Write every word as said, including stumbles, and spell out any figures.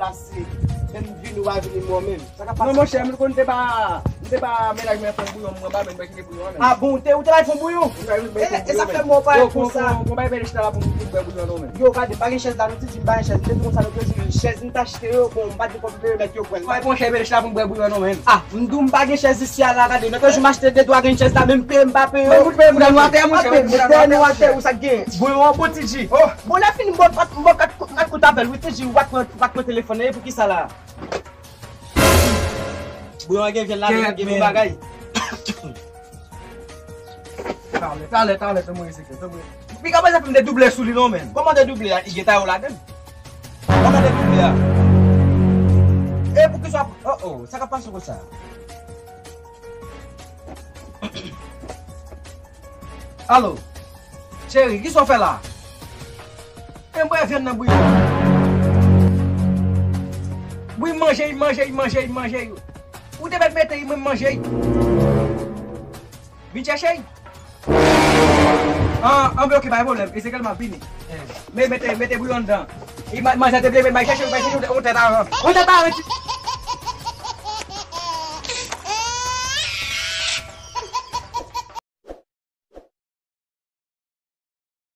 Pase, menm vini ou pa vini mò menm. Sa k ap pase? Non, monchè, m konn te ba, m te ba mennaj mwen fon bouyon, mwen ba menm mwen kite bouyon an menm. Ah bon, ou te, ou te bay fon bouyon? Mwen bay, mwen bay fon bouyon menm. E, e sa fè mò parèt konsa. Bon, bon, bon, bay bèl chita la pou m bwè bouyon non menm. Yo, gade, m pa gen chèz la, nou ti di m pa gen chèz. M te di konsa, nou te di chèz m t achte yo, bon, m pa t gen kòb pou m remèt yo kwèl. Bay bon chèz, bèl chita pou m bwè bouyon non menm. Ah, m di w m pa gen chèz isi a la, gade, nan kel jou m achte de twa grenn chèz la, menm peye m pa peye yo. Mwen fout peye mouda nou atè, monchè, mouda nou atè. Ou sa k gen? Bouyon an bon ti di. Oh. Bon, lè fini, m ba w kat, m ba w kat, kat kout apèl, wi, ti di, w pa t pran, w pa t pran telefòn nan, e poukisa la? Bouyon an gen vyann ladan l, gen tout bagay. Talè, talè, talè, tanmen eseke, tanmen. Piga pa fè m de double sou li non, menm. Kòman de double a? Li gen tayo ladan l. Kòman de double a? E poukisa? Oh, oh, sa k ap pase konsa? Alo, cheri, kisa w fè la? Men m bwè vyann nan bouyon. Wi, m manje, m manje, m manje, m manje. Ou te mèt mete, mwen m manje. Vin chèche. An, an, men oke, pa gen pwoblèm. Ezekyèl, m ap vini. Men mete, mete bouyon anndan. E ma-, manje te vle, men m al chèche, m al chèche yon tèt aran. Yon tèt aran, ti.